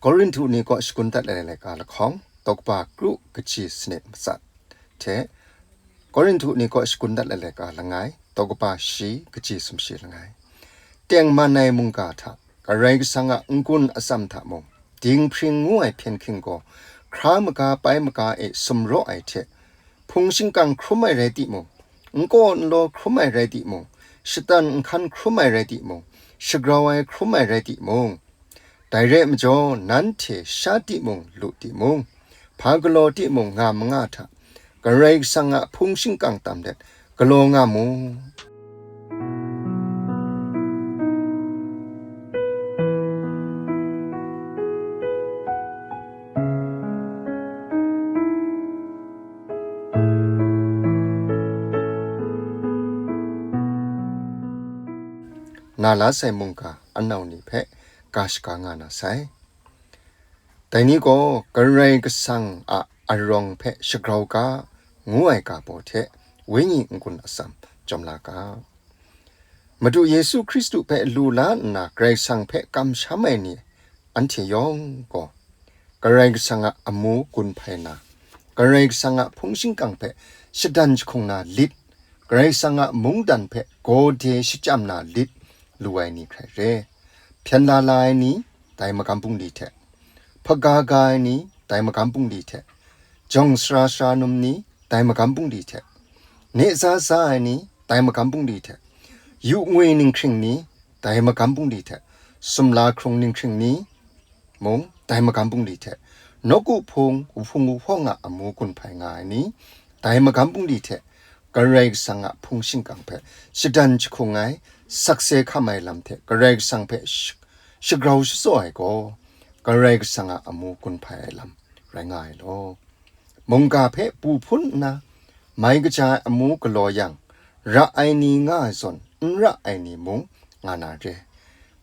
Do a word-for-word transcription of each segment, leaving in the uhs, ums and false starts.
Korinhtu ni kaw shakun dat ai laika lahkawng, tawkpa kru kaji sanit matsat hte, Korinhtu ni kaw shakun dat ai laika langai, tawkpa shi kaji sumshi langai. Tengman ai mungga hta, Karai Kasang a n-gun atsam hta mung, dinghpring ngu ai hpyen hking gaw, hkra maga pai maga e sumraw ai hte, hpung shingkang hkrum ai rai timung, nkaw nlaw hkrum ai rai timung, shatan nhkan hkrum ai rai timung, shagrau ai hkrum ai rai timung, dai re ai majaw, nanhte sha timung, lu timung, hpa galaw timung nga manga hta, Karai Kasang a hpung shingkang tam let galaw nga mu. Na la sai mungga anau ni hpe ga shaga nga na sai. Dai ni gaw Karai Kasang a arawng hpe shagrau ga, ngu ai ga baw hte wenyi n-gun atsam jawm la ga. Madu Yesu Hkristu hpe lu la nna Karai Kasang hpe kamsham ai ni anhte yawng gaw, Karai Kasang a amu gun hpai na, Karai Kasang a hpung shingkang hpe shadan jahkung na lit, Karai Kasang a mungdan hpe gawde shachyam na lit lu ai ni hkrai re. Hpyen la la ai ni, dai magam bungli hte, hpaga ga ai ni, dai magam bungli hte, jawng sara sara num ni, dai magam bungli hte, ne za za ai ni, dai magam bungli hte, yu ngwi ninghkring ni, dai magam bungli hte, sumla hkrung ninghkring ni mung, dai magam bungli hte, nawku hpung, wuhpung wuhpawng a amu gun hpai nga ai ni, dai magam bungli hte, Karai Kasang a hpung shingkang hpe shadan jahkung ai, sakse hkam ai lam hte Karai Kasang hpe sh-, shagrau shatsaw ai gaw, Karai Kasang a amu gun hpai ai lam rai nga ai law. Mungga hpe pu hpun nna, mai kaja ai amu galaw yang, ra ai ni nga ai zawn, n ra ai ni mung nga na re.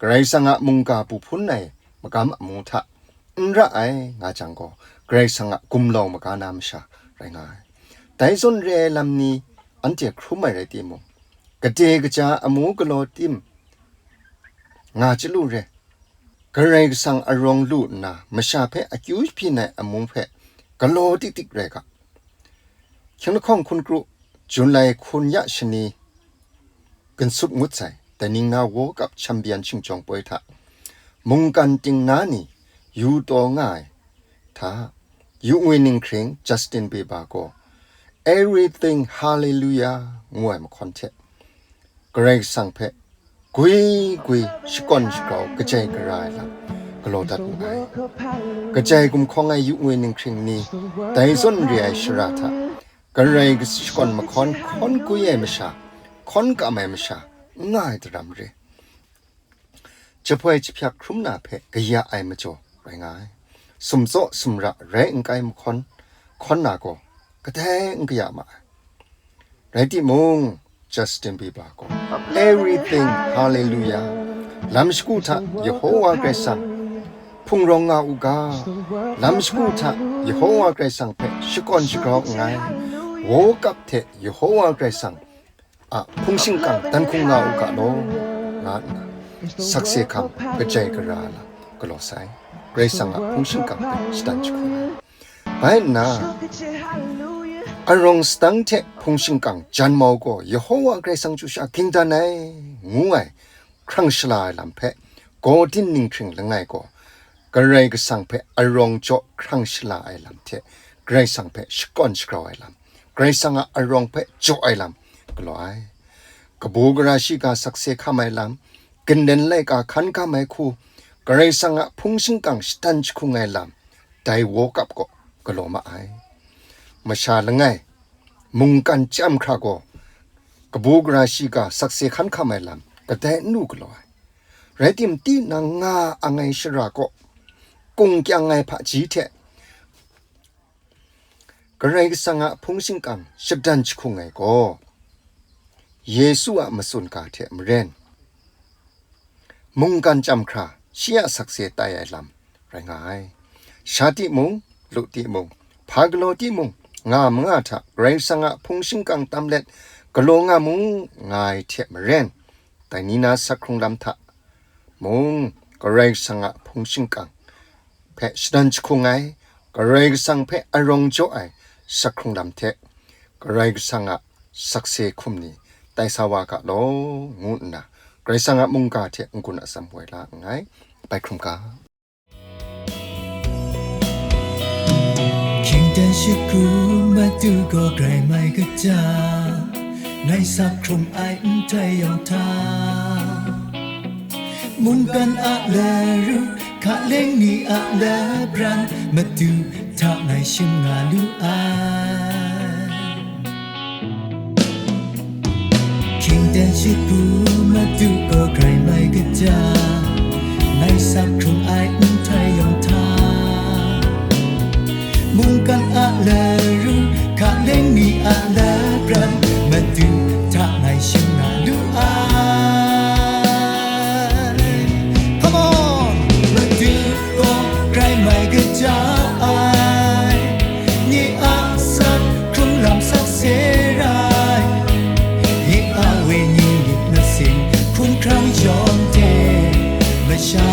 Karai Kasang a mungga pu hpun ai magam amu hta, n ra ai nga jang gaw, Karai Kasang a gumlau maga na masha rai nga ai. Dai zawn re ai lam ni anhte hkrum ai rai timung, gade kaja amu galaw tim nga chyalu re. Karai Kasang arawng lu nna, masha hpe akyu byin ai amu hpe galaw tik tik rai ga. Hkying lahkawng hkun kru, Jun lai hkun ya shani, Gansup ngut sai, dai ning na World Cup Champion shingjawng poi hta, mungkan ting na ni yu taw nga ai hta, yu ngwi ninghkring Justin Bieber gaw, "Everything Hallelujah" ngu ai mahkawn hte, Karai Kasang hpe gwi gwi shakawn shagrau kajai gara ai lam galaw dat wu ai. Kajai gumhkawng ai yu ngwi ninghkring ni, dai zawn re ai shara hta, Karai shakawn mahkawn hkawn gwi ai masha, hkawn kam ai masha, n nga ai daram re. Jahpoi jahpyak hkrum na hpe kaya ai majaw rai nga ai. Sumtsaw sumra rai n kai mahkawn, hkawn na gaw kadai n kaya ma ai. Rai timung, Justin Bieber gaw, "Everything, Hallelujah! Lam shagu hta Yehowa Karai Kasang hpungrawng nga u ga, lam shagu hta Yehowa Karai Kasang hpe shakawn shagrau nngai, World Cup hte Yehowa Karai Kasang a hpung shingkang dan hkung nga u ga law," nga nna, sakse hkam kajai gara lam galaw sai. Karai Kasang a hpung shingkang hpe shadan jahkung ai. Bai nna, arawng sadang hte hpung shingkang jan mau gaw Yehowa Karai Kasang chyu sha ging dan ai, ngu ai hkrang shala ai lam hpe, gaw din ninghkring langai gaw, Karai Kasang hpe arawng jaw hkrang shala ai lam hte, Karai Kasang hpe shakawn shagrau ai lam, Karai Kasang a arawng hpe jaw ai lam galaw ai. Kabu gara shiga sakse hkam ai lam, ginlen laika hkan hkam ai hku, Karai Kasang a hpung shingkang shadan jahkung ai lam, dai World Cup gaw galaw ma ai. Masha langai, mungkan chyam hkra gaw, kabu gara shiga sakse hkan hkam ai lam kadai n lu galaw ai. Rai timung, tinang nga ang ai shara kaw, kung kyang ai hpaji hte Karai Kasang a hpung shingkang shadan jahkung ai gaw, Yesu a matsun ga hte maren, mungkan chyam hkra shi a sakse tai ai lam rai nga ai. Sha timung, lu timung, hpa galaw timung, nga manga hta Karai Kasang a hpung shingkang tam let galaw nga mu, nga ai hte maren, dai ni na sak hkrung lam hta mung Karai Kasang a hpung shingkang hpe shadan jahkung ai, Karai Kasang hpe arawng jaw ai sak hkrung lam hte, Karai Kasang a sakse hkum ni tai sa wa ga law, ngu nna Karai Kasang a mungga hte n-gun atsam woi la nngai. Bai hkrum ga. Hkying dan shakru matu gaw grai mai kaja, ngai sak hkrum ai nhtoi yawng hta, mungkan a laru, hkaleng ni a labran, matu hta ngai shim nga lu ai. Hkying dan shakru matu gaw grai mai kaja, ngai sak hkrung ai nhtoi yawng hta, mungkan a laru, hkaleng ni a labran, matu hta ngai shim nga lu ai. Come on! Matu gaw grai mai kaja ai, nye a sak hkrung lam sakse rai, nye a wenyi myit masin hkungkrang yawng hte, masha